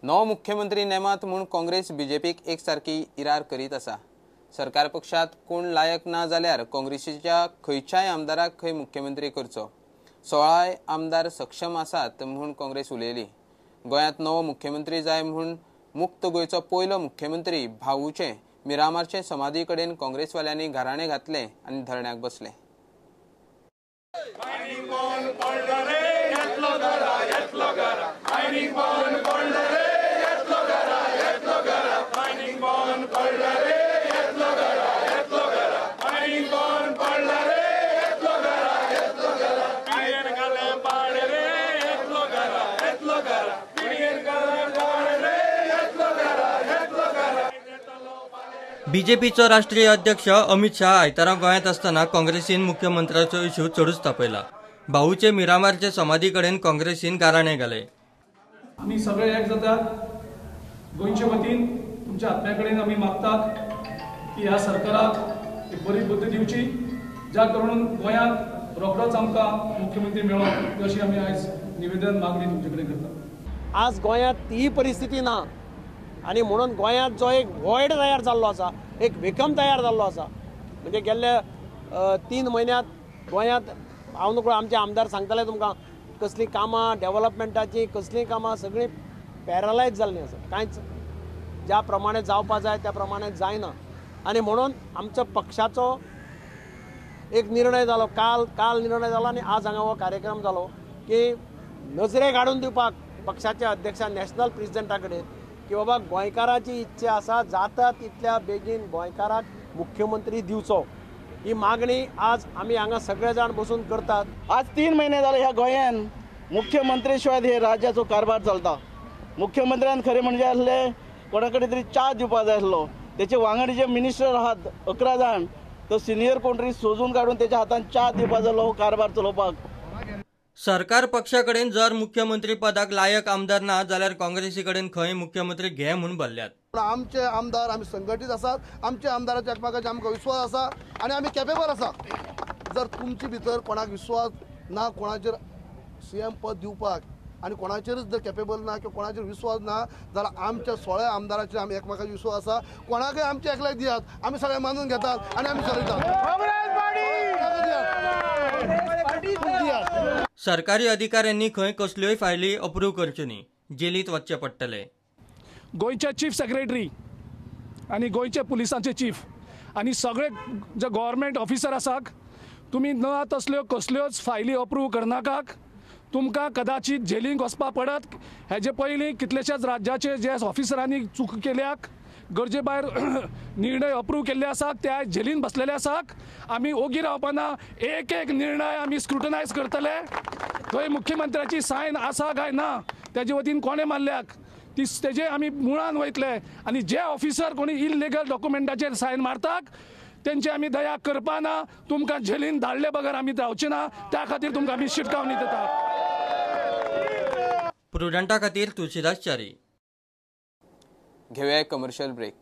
नवो मुख्यमंत्री नेमात म्हूण काँग्रेस बीजेपीक एक सारकी इरार करीत आसा। सरकार पक्षात कोण लायक ना जाल्यार काँग्रेसीच्या खंयच्याय आमदाराक खंय मुख्यमंत्री करचो। 16 आमदार सक्षम आसात म्हूण काँग्रेस उलयली। गोंयांत नवो मुख्यमंत्री जाय म्हूण मुक्त गोंयचो पयलो मुख्यमंत्री भाऊचे मिरामारचे समाधी कडेन काँग्रेसवाल्यांनी घराणे घातले आनी धरण्याक बसले। बीजेपीचो राष्ट्रीय अध्यक्ष अमित शाह आयतारा गोंयांत आसतना काँग्रेसीन मुख्यमंत्र्याचो इश्यू चडूच तापयला। भाऊचे मिरामारचे समाधी कडेन काँग्रेसीन गाराणे घाले। आमी सगळे एक जातात। गोंयचे वतीन तुमच्या आत्म्या कडेन आमी मागतात की ह्या सरकाराक एक बरी बुद्द दिवची, ज्या करून गोंयांत रोखडोच आमकां मुख्यमंत्री मेळो अशी आमी आयज निवेदन मागणी तुमचे कडेन करतात। आज गोंयांत ती परिस्थिती ना आनी म्हणून गोंयांत जो एक वॉयड तयार जाल्लो आसा, एक विकम तयार जाल्लो आसा। म्हणजे गेल्ल्या 3 म्हयन्यांत गोंयांत हांव नकळो, आमचे आमदार सांगताले तुमकां कसलीं कामां डेवलपमेंटाचीं कसलीं कामां सगळीं पॅरलायज जाल्लीं आसा। कांयच ज्या प्रमाणे जावपा जाय त्या प्रमाणे जायना आनी म्हणून आमचो पक्षाचो एक निर्णय जालो, काल निर्णय जालो आनी आज हांगा हो कार्यक्रम जालो की नजरेक हाडून दिवपाक पक्षाच्या अध्यक्षा नॅशनल प्रेसिडेंटा कडेन की बाबा गोंयकाराची इच्छा आसा जाता तितल्या बेगीन गोंयकाराक मुख्यमंत्री दिवचो, ही मागणी आज आमी हांगा सगळे जाण बसून करतात। आज 3 महिने जाले ह्या गोंयान मुख्यमंत्री शिवाय हे राज्याचो कारभार चलता। मुख्यमंत्र्यान खरें म्हणजे आसले कोणा कडेन तरी च्या दिवपा जाय आसलो। तेचे वांगडी जे मिनिस्टर आहात 11 जाण, तो सिनियर कोण तरी सोजून काडून तेच्या हातान च्या दिवपा जालो कारभार चलोवपाक। सरकार पक्षा कडेन जर मुख्यमंत्री पदाक लायक आमदार ना जाल्यार काँग्रेसी कडेन खंय मुख्यमंत्री घे म्हूण भरल्यात। आमचे आमदार आमी संघटीत आसात, आमच्या आमदाराच्या एकमेकांचेर आमकां विश्वास आसा आनी आमी कॅपेबल आसा। जर तुमचे भितर कोणाक विश्वास ना, कोणाचेर सीएम पद दिवपाक आनी कोणाचेरच जर कॅपेबल ना किंवा कोणाचेर विश्वास ना जाल्यार आमच्या 16 आमदाराचेर आमी एकमेकांचेर विश्वास आसा। कोणाकय आमचे एकल्याक दियात, आमी सगळे मानून घेतात आनी आमी चलयतात। सरकारी अधिकाऱ्यांनी खंय कसल्योय फायली अप्रूव्ह करच्यो न्ही, जेलींत वचचें पडटलें। गोंयचे चीफ सेक्रेटरी आनी गोंयचे पुलिसांचे चीफ आनी सगळे जे गव्हर्मेंट ऑफिसर आसात, तुमी न तसल्यो कसल्योच फायली अप्रूव्ह करनाकात। तुमकां कदाचित जेलींत वचपा पडत। हेजे पयलीं कितलेशेच राज्याचे जे ऑफिसरांनी चूक केल्याक गरजे भायर निर्णय अप्रूव्ह केल्ले आसात, ते आयज जेलीन बसलेले आसात। आमी ओगी रावपाना, एक एक निर्णय आमी स्क्रुटनायज करतले। थंय मुख्यमंत्र्याची सायन आसा काय ना, तेजे वतीन कोणें मारल्याक ती तेजे आमी मुळान वयतले आनी जे ऑफिसर कोणी इलिगल डॉक्युमेंटाचेर सायन मारतात तेंचे आमी दया करपाना। तुमकां जेलीन धाडले बगर आमी रावचे ना, त्या खातीर तुमकां आमी शिटकावणी दितात। प्रुडंटा खातीर तुळशीदास च्यारी। घेवया कमर्शियल ब्रेक।